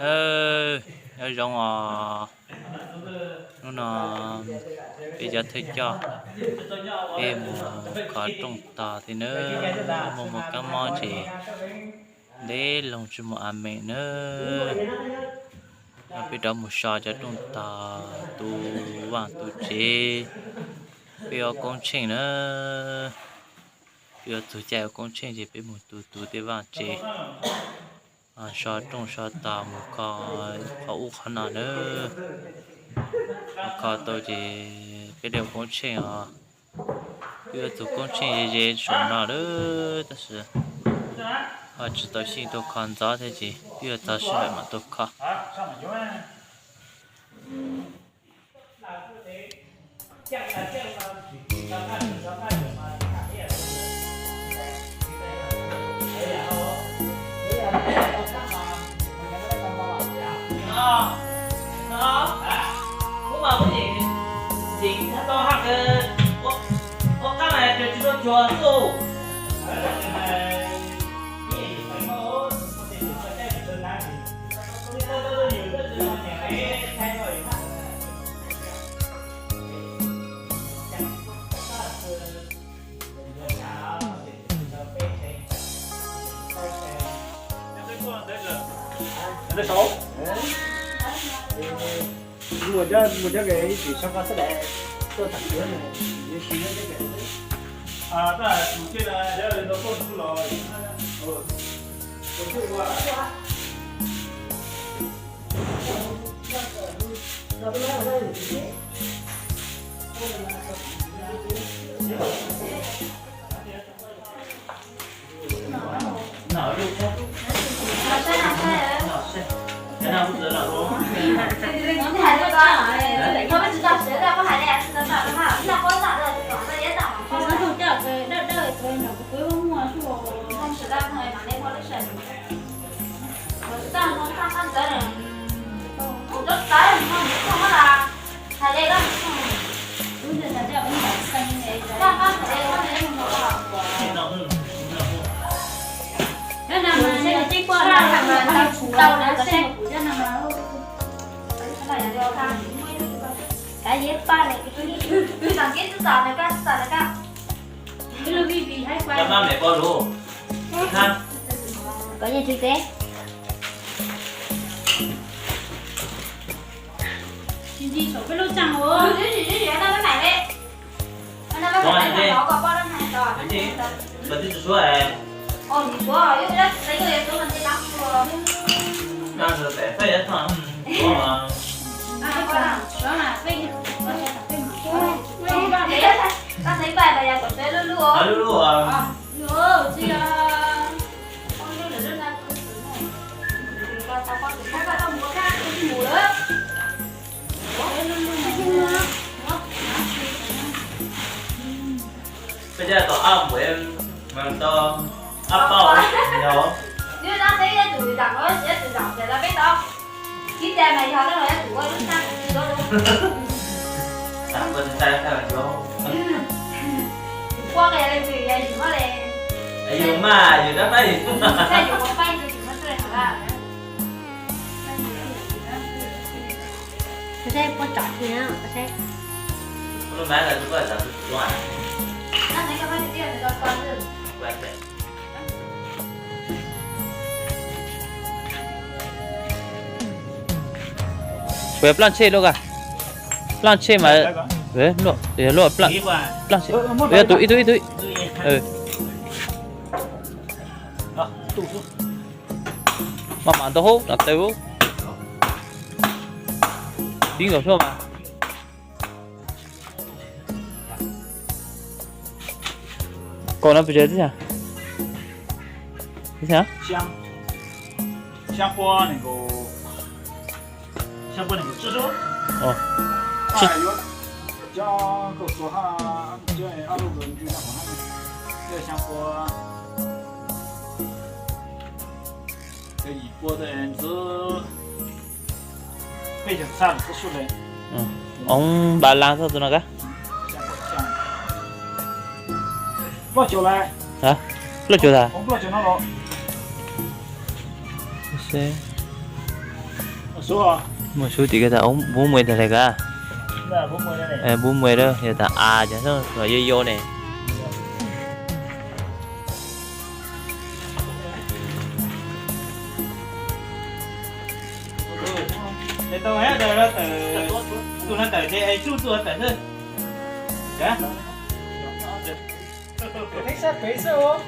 Nawb, nyob zoo os. Hnub no peb cov thawj coj peb mus kho rooj tog thiab nawb, muaj muaj kab mob ces ntev loo tsis mus a meem nawb. Peb rov mus so cov rooj tog tu vaaj tu tsev, peb ua koob tsheej nawb. Peb yuav txug caij ua koob tsheej ces peb mus tu tu tej vaaj tsev, so rooj so tog mus kho qhov ub qhov no nawb. Kho tau ces peb le ua koob tsheej os. Peb yuav txug koob tsheej ze ze saum no lawm tab sis ho tsis tau xyeej tuaj kho ntxov thiab ces peb yuav txog sij hawm mam tuaj kho. Peb coj tau ab npuav mas tau ab pauj no. Yus mas yus rab paib yus. Kuv yuav plaj tshej luaj, plaj tshej mas, luaj, plaj tshej, ib tug ib tug ib tug. Maj mam ntau hauv no tau. Tib nkaus suab mas. Kaum no pes tsawg tib? Ib xyoo, xyoo pua nees nkaum, xyoo pua nees nkaum tsib xwb. Cov kaum txuas hab, cov ob lub ntws no, xyoo pua. Cov yim pua ntawd ntxwv peb xyoos txhab xwb le. Oob npab lab txog tus no kab. Plaub caug lawm. Plaub caug tas. Plaub caug no los. Muaj sub tim ko tas, bub muaj tas le ka? Bub muaj lawm, yog tas a cov los yog yo ne. Tau tawm, tus no tawm ces tsuj tus tawm xwb. Peb sab pem xwb os.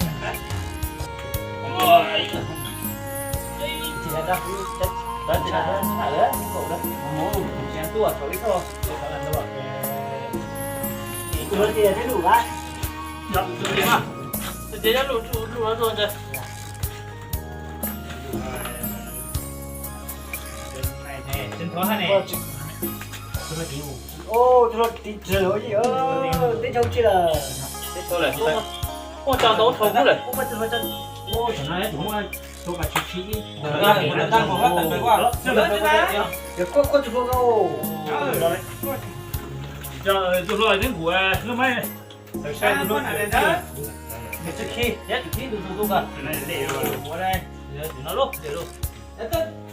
Teb chaws tsis lawm. Ua tau ntau thaum lawm. Tus hluas twb nkum lub mab.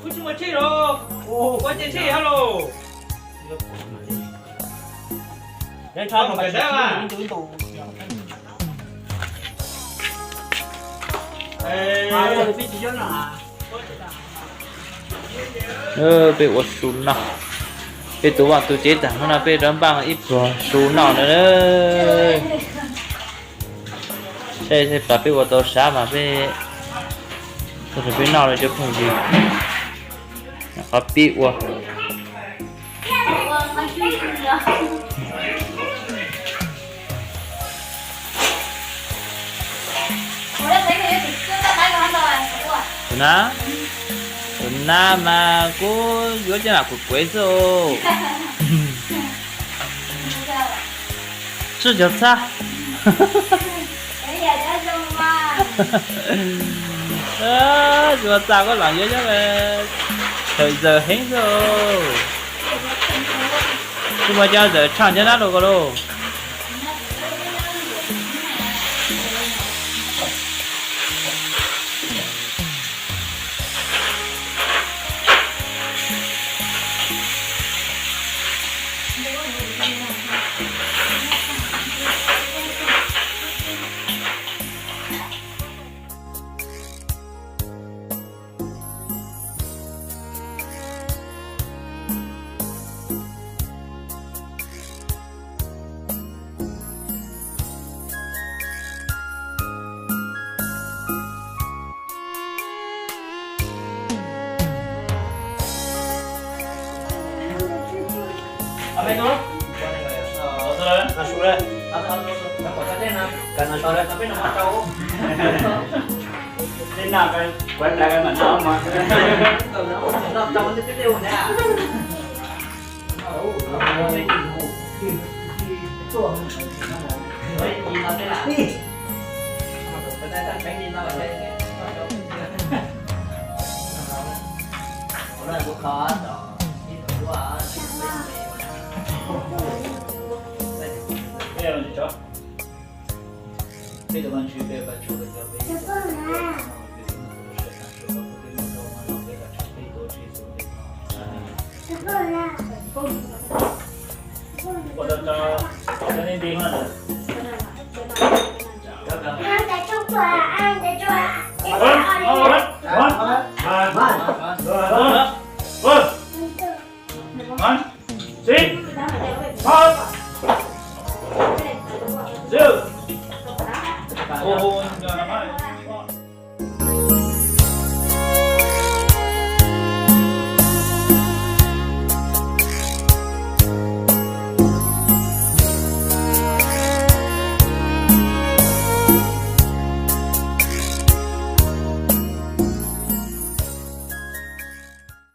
Kuv tsis muaj tsheb los, ua ces tsheb hab los. Peb ua su noj, peb tus vaj tus tsev tag hnub no peb rov npaj ib pluag su noj na. Saib pab peb ua tau sab mas peb, peb noj los cov phooj ywg, qhov pib ua. Tus na, tus na mas kuv yuav coj mam kuv kuev xwb. Sib cog txhab. Tsis ua txaj koj lam yuav nyob, tawm zaws heev xwb. Tsis muaj cov zaws tshaj nyob nab rau koj lauj.